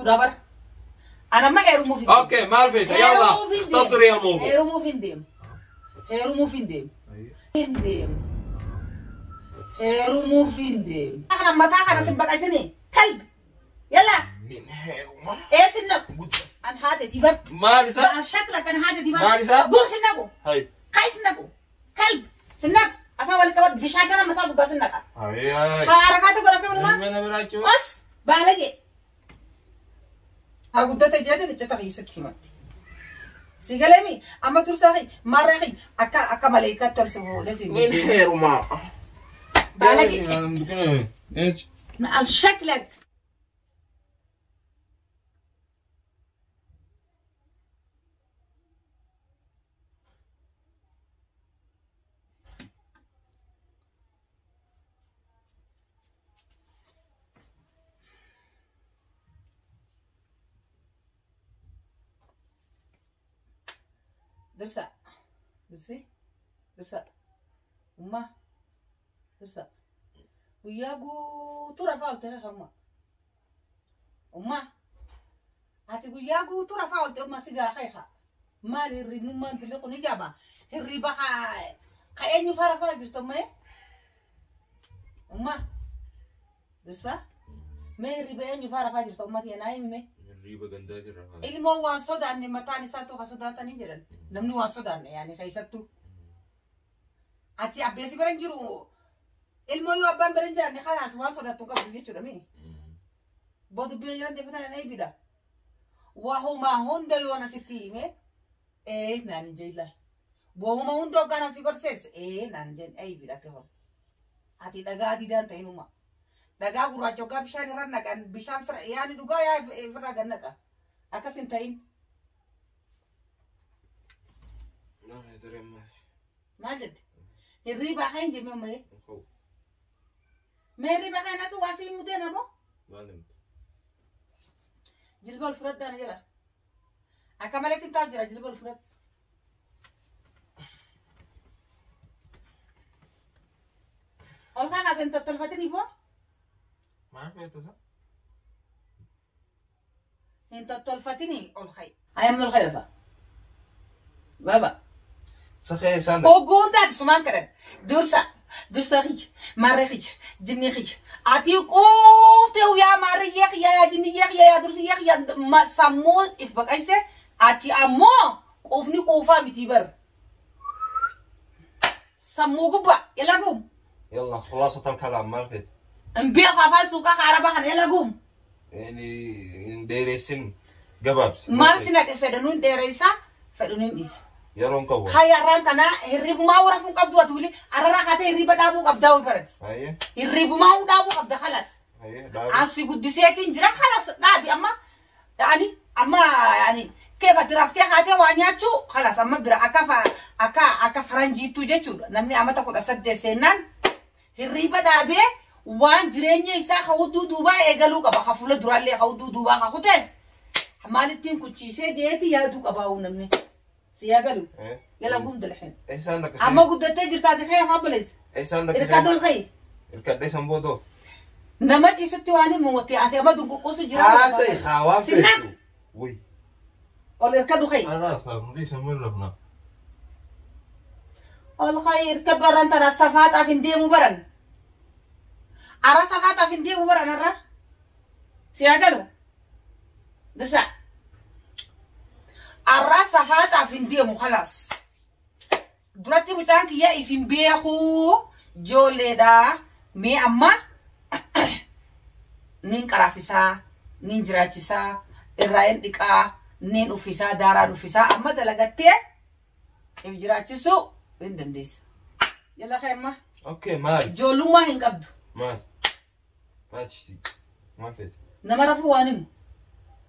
Kijibduudha bara. Ana amma heerumuuf hin deemu. Okay, maal feete? Yalla, Heerumuuf hin deemu. اختصري الموضوع. Heerumuuf hin deemu. Heerumuuf hin deemu. Hin deemu. Heerumuuf hin deemu. Kana mataa kana sin baqaysini. Kalbi. Yalla. Nin heeruma. Ee sin naqu. An haateti bar. Maal isa? An shakla kan haateti bar. Maal isa? Gum sin naqu. Hay. Kai sin naqu. Kalbi. Sin naqu. Afaan wal qabad bishaan kana mataa gubbaa sin naqa. Hay hay. Haa harakaata godha kamumaa. Mana biraachuu. Os baalage. Haa guddate jedhani iccita keessatti himan. Si galemi amma dursaa marree akka akka maleekaatti ol si fuudhee si Nin heeruma. Baalage. Al shaklak. Dursa. Dursi. Dursa. Umma. Dursa. Guyyaa guutuu rafaa oolte hamma. Umma. Ati guyyaa guutuu rafaa oolte umma si gaafa haa. Maali hirribnummaan billi kun ijaaba. Hirriba haa ka eenyu faa rafaa jirtu amma Umma. Dursa. Mee hirriba eenyu faa rafaa jirtu umma tiya naa himi mee. Hirriba gandaa jirra. Ilmoon waan sodaanne mataan isaatu ka sodaatanii jedhan. Namni waan sodaanne yaani keessattuu. Ati abbeesi bira hin jiru. Ilmoo yoo abbaan bira hin jiraanne kalaas waan sodaattu hin qabdu jechuudha mini. Boo dubbiin jiran deeffatan na eebidha. Wahumaa hunda yoo nasitti hime ee naan hin jeen laal. Wahuma hunda hoggaan asii gorsees ee naan hin jeen eebidha akka hor. Ati dhagaa didaan ta'inuma. Dhagaa gurraacha hoggaa bishaan irra naqan bishaan fira yaani dhugaa yaa irra gad naqa. Akkas hin ta'in. Maal jette? Hirriibaa kan hin jenne ammayee. Mee hirriiba kanatu waa sii himuu deema moo? Jilba ol fudhadhaa na jala. Akka maletti hin taa'u jira jilba ol fudhadhu. Ol kaa kaasee hin tottolfatini boo? Maal feete isa? Hin tottolfatini ol ka'i. Ayamma ol ka'i lafa. Baba. Sakee isaan. Ogguun taate sumaan kadhan. Dursa. Dursa kiyya. Marree kiyya. Jinnii kiyya. Ati quuftee yaa maariyyee kiyya yaa jinniyyee kiyya yaa dursiyyee kiyya sammuu if baqayse ati ammoo quufni quufaa miti bar. Sammuu gubbaa yala guum. يلا خلاصة الكلام maal feete? Hin beeku afaan suuqaa ka arabaa kana yala guum. Yani hin dheeressin gabaabsi. Maal si naqe fedhanuun dheereessaa fedhanuun dhiisa. Yeroon qabu. Hayyarraan tanaa hirribumaa rafuun qabdu ati wili arraraa kaatee hirriba dhaabuu qabdaa ho'i barati. Hayyee. Hirribumaa dhaabuu qabda kalas. Hayyee dhaabi. Asi guddiseetiin jira kalas dhaabi amma yaani amma yaani keef ati raftee kaatee waa nyaachuu kalas amma bira akka akka akka faranjiittuu jechuudha. Namni amata 18 seennaan hirriba dhaabee waan jireenya isaa hawduu duubaa eegaluu qaba. Ka fuula duraallee hawduu duubaa ka kutees maalittiin kuchiisee jeeti yaaduu qabaa namni. Si yaagalu. Yala guum dalxeen. Isaan lakka. Amma guddattee jirtaati kee afaan baleessa. Isaan lakka. Irkadhu ol ka'i. Irkadhee san boodoo. Nama ciisutti waan himu watti ati amma dunquqquusu jira. Haasa'e haa waan Sinnaa. feetu. Wuy. Ol irkadhu ka'i. Anaas haa hundee san booda rafna. Ol ka'i irkadhu arran tana safaataaf hin deemu baran. Ara safaataaf hin deemu baran arra. Si yaagalu. Dursa. Arra safaataaf hin deemu khalaas. Duratti mucaan kiyya if hin beeku ijoolleedha. Mee amma nin qaraasisaa, nin jiraachisaa, irraa hin dhiqaa, nin uffisaa, daaraan uffisaa amma dalagattee if jiraachisuu hin dandeessa. Yalla ka'e amma. Okay maal? Ijoollummaa hin qabdu. Maal? Maal chiti? Maal feete? Nama rafuu waan himu.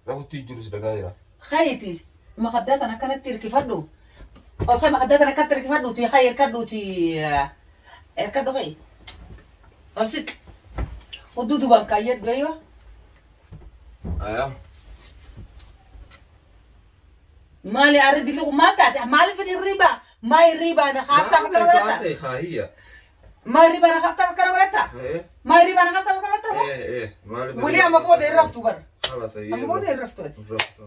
Rafutti jirus dhagaa jira. Kayti makaddaa tan akkanatti hirkifadhu. Ol ka'i makaddaa tan akkanatti hirkifadhuuti ka'i hirkadhuuti hirkadhu ka'i. Ol siq. Hudduu duubaan kaayyadhu eeywa. Ayaa. Maali arri dilli kun maal taate? Maaliif hirriba? Maa hirriba na kaaftaa akkana godhatta? Haasa'e haa hiyya. Maa hirriba na kaaftaa akkana godhatta? Maa hirriba na kaaftaa akkana godhatta? Maaliif? Wali amma booda hin raftu bara. Khalas ayyee. Amma booda hin raftu ati. Raftu.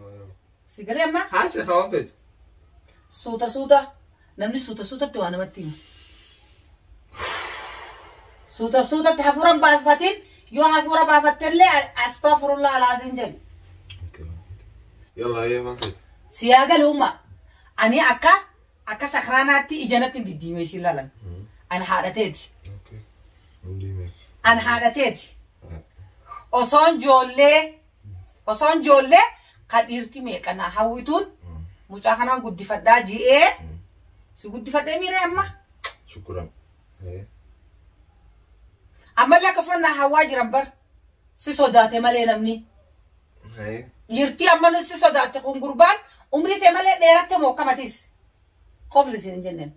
Si galee amma Haasee waan feetu. Suuta suuta namni suuta suutatti waa namatti hima. Suuta suutatti hafuura hin baafatin yoo hafuura baafattellee astaghfirullah alaaziin jedhu. Yalla ayyee waan feetu. Si yaa galu umma ani akka sakraanaatti ija natti hin diddiimeessin laalan. Ani haadhateeti. Okay. Hundi Ani haadhateeti. Osoon ijoollee kan dhiirti meeqanaa hawwituun mucaa kanaan guddifadhaa ji'ee si guddifadhee miiree amma. Shukran. Ammallee akkasuma naa hawwaa jiran bar si sodaate malee namni. Dhiirtii amma nu si sodaate kun gurbaan umrii tee malee dheeratte moo akkamatis. Kofli siin hin jenneen.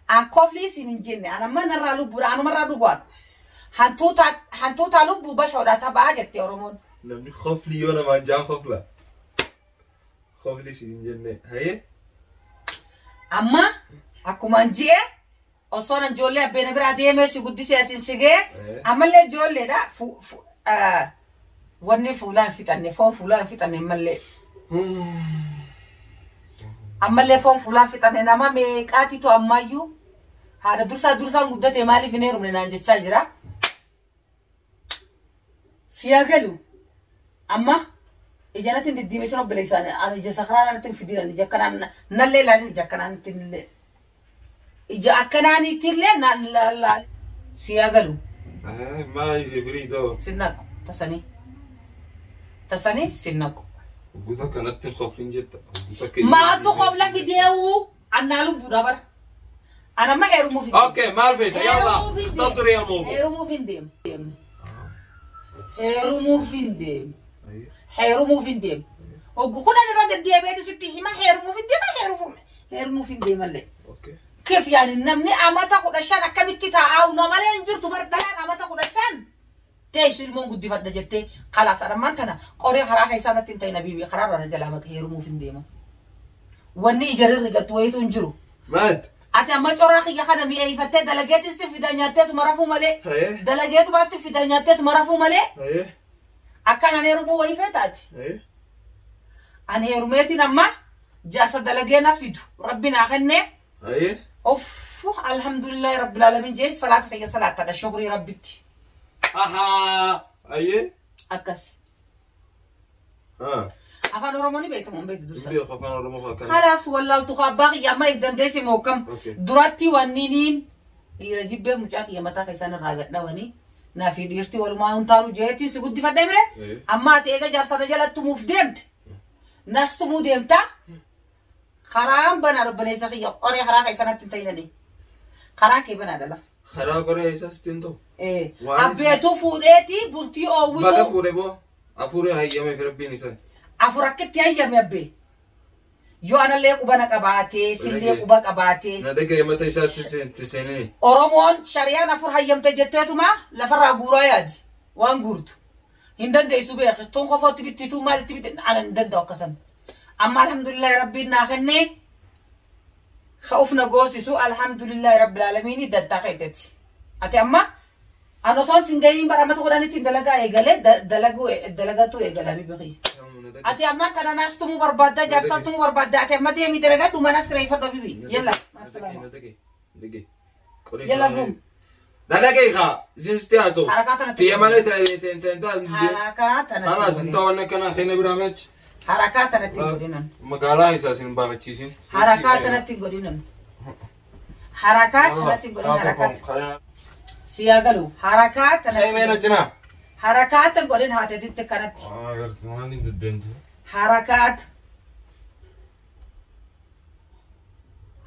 An kofli siin hin jenne an amma narraa lubbuudha anumarraa dhugaadha. Hantuutaa lubbuu bashoodha taphaa jette Oromoon. Namni kofli yoo namaan jaan kofla. Kofli siin hin jenne. Hayyee. Amma akkumaan ji'e osoo nan ijoollee abbeena biraa deemee si guddisee asiin si ga'e ammallee ijoolleedha wanni fuulaa hin fixanne foon fuulaa hin fixanne ammallee. Ammallee foon fuulaa hin fixanne nama meeqaatitu ammayyuu haadha dursaa dursaan guddate maaliif hin heerumne naan jechaa jira. Siyaa galu amma ija natti hin diddiimeessin obboleessaan ani ija sakaraan natti hin fidinan ija akkanaan nallee ilaalin ija akkanaan illee ija akkanaan illee naan laal siyaa galu. Maa firii ta'u. Sinnaqu tasanii tasanii sinnaqu. Guutuu akkanatti hin koflin jetta. Maaltu kofla fideewu annaa lubbuudha bara. Ana amma heerumuuf hin deemu. Okay, maal feeta? Yalla. Tasri yaa mawdu. Heerumuuf hin deemu. Heerumuuf hin deemu. Heerumuuf hin deemu. Oggu kudhan irra deddeebi'eeti sitti hima heerumuuf hin deema heerumuuf hin deemallee. Okay. Kif yaani namni amata 15 akkamitti taa'aa namalee hin jirtu bar dhalaan amata 15. Teessu ilmoon guddifadha jettee kalaas adammaan tana qoree karaa keessaa natti hin ta'in abiibii karaa irraa na jalaa maqee heerumuuf hin deema. Wanni ija rirrigattu wayitu hin jiru. Maal? Ati amma coraa kiyya kana mi'eeffattee dalageetti si fida nyaatteetuma rafuu malee. Dalageetuma si fida nyaatteetuma rafuu malee. Akkaan ani heerumuu wayii feetaati. Ani heerumeetiin amma jaarsa dalagee na fidu rabbi naa kennee. Uff alhamdulillahi rabbil alamin jee salaata kiyya salaatadha shukurii rabbitti. Ahaa. Ayyee. Akkas. Afaan Oromoo ni beektamu hin beektu dursa. Hin beeku afaan Oromoo akkana. Kalaas wallaaltu abbaa kiyya amma if dandeessi mookkam. Duratti wanniiniin dhiira jibbee mucaa kiyya mataa keessan irraa gadhawanii naa fi dhiirti walumaa hin taanu jeetii si guddifadhee mire amma ati eega jaarsana jala tumuuf deemte nas tumuu deemta karaan banaa obboleessa kiyya qoree karaa keessanatti hin ta'inani karaa kee banaa dhala. Karaa qoree eessaas ittiin ta'u. Abbeetuu fuudheeti bultii oowwitu. Baga fuudhe boo afurii hayyame fi rabbiin isaa. Afur akkitti hayyame abbee. Yoo anallee qubana qabaatee sillee quba qabaatee. Na dhagaye mata isaatti seenini. Oromoon shariyaan afur hayyamte jetteetuma lafarraa guuraa yaadi waan guurtu. Hin dandeessu beektu tun qofootti bittituu maalitti bitti ana hin danda'u akkasan. Amma alhamdulillahi rabbiin naa kennee ka uf na goosisu alhamdulillahi rabbil alamiini dantaa keeteeti. Ati amma an osoon sin gahiin bara amata kudhanitti dalagaa eegalee dalagatu eegalami biqii. Ati amma kana naas tumuu barbaaddaa jaarsaas tumuu barbaaddaa ati amma deemii dalagadhu manas kireeffadhu bibi. Yalla. Yalla gum. Na dhagaye kaa isin sitti haasa'u. Harakaa tanatti. Tiyya malee ta'e. Harakaa tanatti. Kalaas hin ta'u wanna kana keenya biraa meechi. Harakaa tanatti hin godhinan. Magaalaa isaa isin baafachiisin. Harakaa tanatti hin godhinan. Harakaa tanatti hin godhin harakaa. Siyaa galu harakaa tanatti. Meena cinaa. Harakaa tan godhin haateetitti kanatti. Waan hin deddeemtu. Harakaat.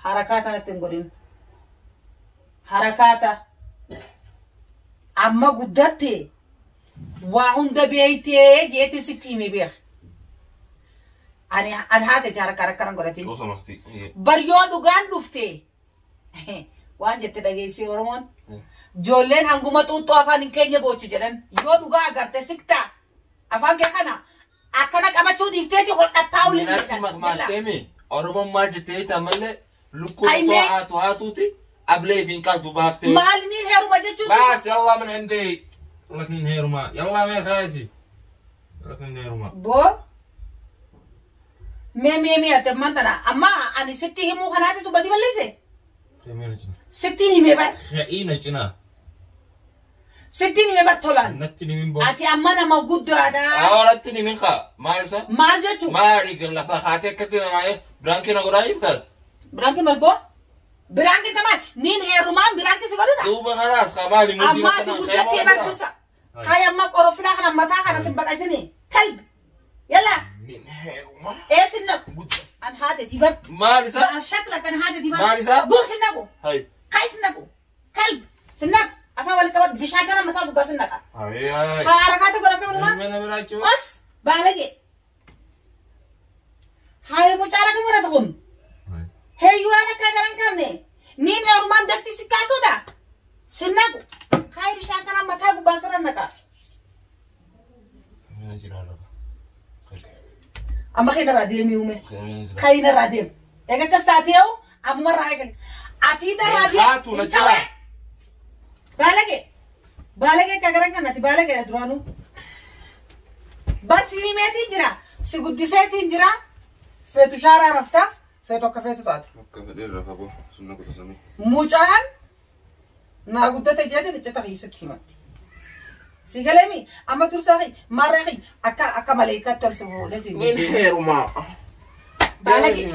Harakaa tanatti hin godhin. Harakaata. Amma guddatte waa hunda beeytee jeetti sitti hime beek. Ani an haateeti haraka haraka godhatin. Bar yoo dhugaan dhufte waan jette dhageessee Oromoon. Ijoolleen hanguma xuuxxoo afaan hin keenya boochi jedhan yoo dhugaa agarte siktaa afaan kee kana akkana qabachuu dhiifteeti hodhattaa olii. Minatti maqmaaqteemi Oromoon maal jettee hiita lukkuun osoo haatu haatuuti ablee fi hin qaltu baaftee. Maaliniin heeruma jechuun. Baas yallaa min indii. Lakin heeruma yallaa mee kaayisi. Rakkin heeruma. Boo. Mee mee mee ati ammaan tana amma ani sitti himuu kanaatitu badii balleesse? Ka'ii na cinaa. Sitti himee bar. Ka'ii na cinaa. Sitti himee bar tolaan. Natti himin boo. Ati amma nama guddaadha. Aa natti himin kaa. Maal isa? Maal jechuun? Maali lafa kaatee akkatti namaa biraankii na godhaa jirtaati? Biraanki maal boo? Biraanki tamaan niin heerumaan biraanki si godhudha. Duuba kanaas kaa maali murtii Amma ati guddattee bar dursa. Kaay amma qorofilaa kana mataa kana sin baqaysini. Kalbi. Yalla. Nin heeruma. Ee sin naqu. Guddaa. An haateti bar. Maal isa? An shakla kan haateti bar. Maal isa? Gum sin naqu. Hai. Kaay sin naqu. Kalbi. Sin naqu. Afaan wal qabad bishaan kana mataa gubbaa sin naqa. Hai hai. Haa harakaata godha kamumaa. Mana biraachuu. Os baalage. Hayi mucaa raga godhata kun. Heeyyuu waan akka garan qabne. Niin heerumaan dakti si kaasuudha. Sin naqu. Kaay bishaan kana mataa gubbaa sirra naqa. Mana jiraa lafa. Amma kee narraa deemi uume. Mana jiraa. Kaay narraa deemi. Egaa akkas taatee hoo ammuma irraa eegali. Ati narraa deemi. Haatu na cinaa. Baalage. Baalage akka garan qabne ati baalageedha duraanuu. Bar si himeetiin jira. Si guddiseetiin jira. Feetu shaaraa rafta. Feetu akka feetu taate. Akka fedhee rafa boo sunna kutasanii. Mucaan naa guddate jeetiin iccita keessatti himan. Si galeemi amma dursaa fi marree fi akka akka maleekaatti ol si fuudhee si Nin heeruma. Baalage.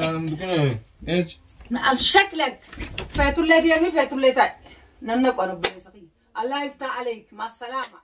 Al shaklak feetullee deemi feetullee taa'e. Namna qonu obboleessa kiyya. Allah iftaa aleek maasalaama.